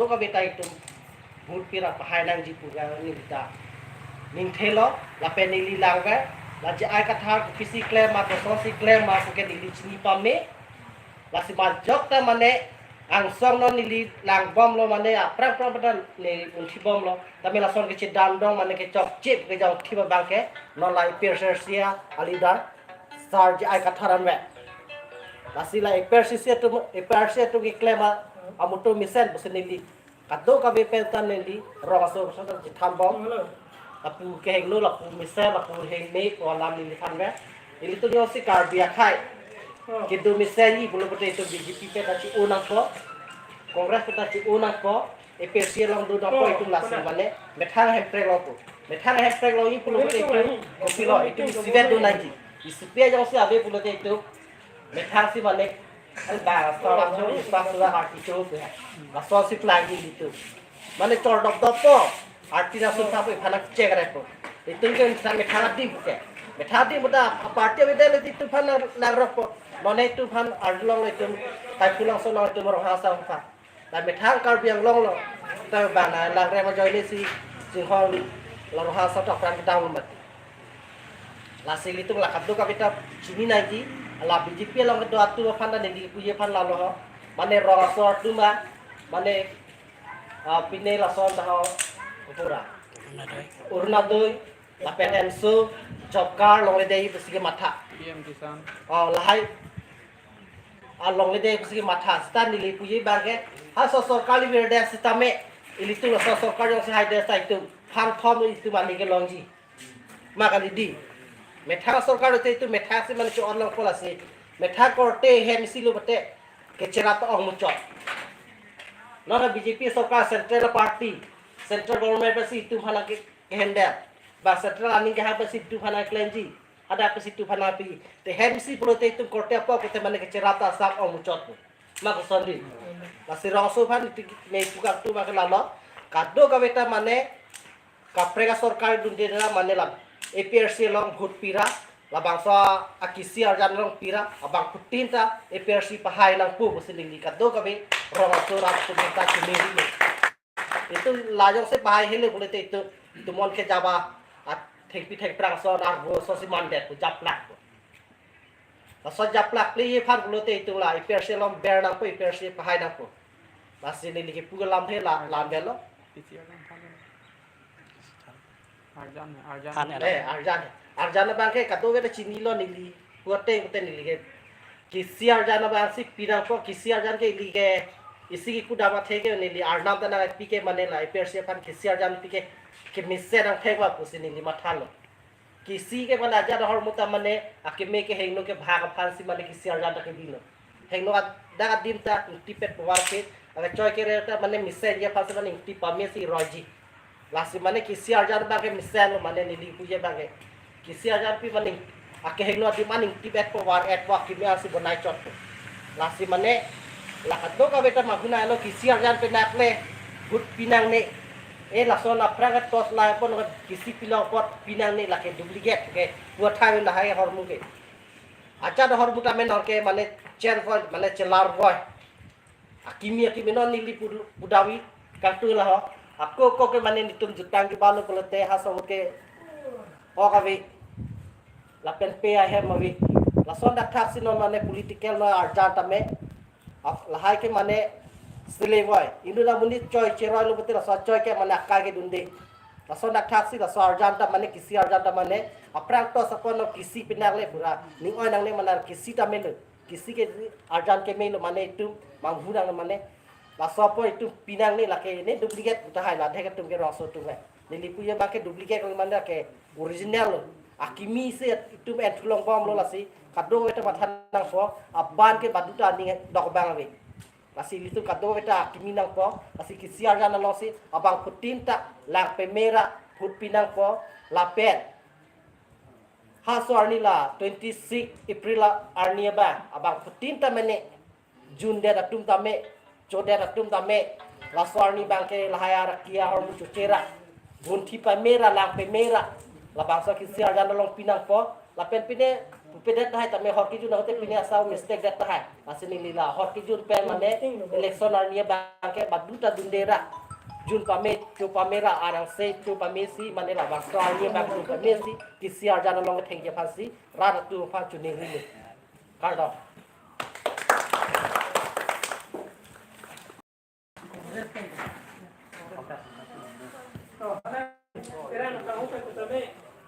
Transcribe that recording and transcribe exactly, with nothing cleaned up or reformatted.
kadokave ta itum vote pira pahai nangji pu ke neli ta ningthelo, lapen neli langver, la J I Kathar kopisi klem ma, kosonsi klem ma pu ke neli chini pame. Lasi majok ta mane angsong non neli langbomlo, mane aphrang phrang pada neli unthi bomlo. Tame lason kechedam dong mane kechokche kejongthi abang ke non la A P H L C a leader Sar J I Kathar anvet. Lasi la A P H L C atum, A P H L C atum keklem amoto mesen pusi neli kadokave pen ta neli rong aso aso ta chethan bom. Lapu kehingno, lapu mesen, lapu hingme pu alam neli thanver. Ilitum jongsi Karbi akhei kedo mesenji pulo pute itum B J P pen ta che-o nangpo, Congress pen ta che-o nangpo, A P H L C along do nangpo, itum lasi mane methang hemprek longpo. Methang hemprek longji pulo pute itum kopilo, itum isivet do nangji. Isipi jongsi ave pulote itum methang si mane, an ba so lam so ispa sura arti cho pe. Ba so si plagi itum. Mane chor dop dop po. Arti na sun thapo iphan nangchek repo. Itum ke insan methang adim ke. Methang adim udah party ave dele itum aphan nang, nangrokpo. Nonne itum aphan arlong itum, Taiphu Langso along itum Ronghang asar aphan. La methang Karbi Anglong lo. Ta bang na lang rem ajoine si Singhong lo, Ronghang asar ta aphrang kedam lo mati. Lasi ilitum la kadokave ta chini nangji, la B J P along kedo atum aphan ta neli puji aphan lalo ho. Mane rong aso atum ma, mane, ah, pine lason ta ho pura. Orunodoi, lapen ENSO, job card longledetji pusi kematha. P M Kisan. Oh, lahai. Ah, longledetji pusi kematha. Seta neli puji abang ke, ha so sorkar le virdet sitame, ilitum la so sorkar jongsi haidet seta itum phang thom itum ani kelongji. Ma kali di. Methang sorkar te itum methang si mane cho-on longpo lasi. Methang korte hem isi lo pute kecherap ta ong muchot. Non B J P sorkar central party, central government pensi itum aphan ke, kehendel. Ba central aning kehang pensi itum aphan klemji. Ada pensi itum aphan pi. Te hem isi pulote itum korte apot pute mane kecherap ta asap ong muchot pu. Ma koson di. Lasi rong aso aphan itum me pukak tu ma ke lalo. Kadokave ta mane kaprek asorkar dunde ra mane lam A P H L C along vote pira, labangso a-kisi arjan along pira, abangphutin ta A P H L C pahai nangpo pusi neli kadokave rong aso rat atum ta chini ri. Itum la jongsi pahai helo pulote itum, itum mon ke jaba athengpi thengphrang ason arvo ason si mandet pu japlak pu. Laso japlak le aphan pulote itum la A P H L C along ber nangpo, A P H L C pahai nangpo. Lasi neli kepu alam he la, lam belo. Arjan, arjan. Than, eh, arjan. Arjan abang ke kadokave ta chinilo neli. Pulote kute neli ke. Kisi arjan abang si pi nangpo, kisi arjan ke ili ke isi ke kudam athe ke neli arnam ta nangpi ke mane la A P H L C aphan kisi arjan pi ke kemesen nangthek ma pusi neli mathalo. Kisi ke mane ajat ahormu ta mane akeme kehingno kebhak aphan si mane kisi arjan ta kedilo. Hingno ad-, dak adim ta ingtipet povar ke, ake choi kere ta mane mesenji aphan si mane ingti pame si roiji. Lasi mane kisi arjan abang ke mesen lo mane neli puji abang ke. Kisi arjan pi mane akehingno adim an ingtipet povar et po akeme si bonai chot po. Lasi mane la kadokave ta mahuna lo kisi arjan penap le vote pi nangne. Eh, lason aphrang ke torch light pon kisi pilong apot pi nangne, lake duplicate ke. Buat hai lahai ahormu ke. Ajat ahormu ta menor ke mane chen voi, mane chelar voi. Akimi akimi non neli pu-, pudavi kangtung la ho. Ako ako ke mane netum jutang kebang lo pulote ha so ke. Ok ave. Lapen pe ahem ave. Lason dak thak si non mane political non arjan tame. Ap-, lahai ke mane sile voi. Inut amonit choi cheroi lo pute laso choi ke mane akai ke dunde. Lason dak thak si laso arjan ta mane kisi arjan ta mane aphrang torch apon lo kisi penap le pura. Ning oi nangne mane kisi ta melo. Kisi ke arjan ke melo mane itum manghu nang mane. Laso apot itum pi nangne, lake ne duplicate pu tahai la dek atum ke rong aso atum le. Neli puji abang ke duplicate mane ke original lo. Akimi si itum en thu longbom lo lasi. Kadokave ta matha nangpo, aban ke baduta aning dok abang ave. Lasi ilitum kadokave ta akimi nangpo, lasi kisi arjan along si abangphutin ta lang peme ra vote pi nangpo, lapen ha so arni la twenty-six April arni abang, abangphutin ta mane jundet atum tame, chodet atum tame, laso arni abang ke lahai arki ahormu choche ra, gunthi pame ra, lang peme ra, labangso kisi arjan along pi nangpo, lapen pine Pupedet tahai tame hor kejun ahut te pini asau mistake det tahai. Lasi neli la hor kejun pen mane election arni abang ke baduta dunde ra. Jun pame, cho pame ra, arang se cho pame si, mane labangso arni abang cho pame si, T C R jan along kethengji aphan si, rat atum aphan choningri ni. Kardom.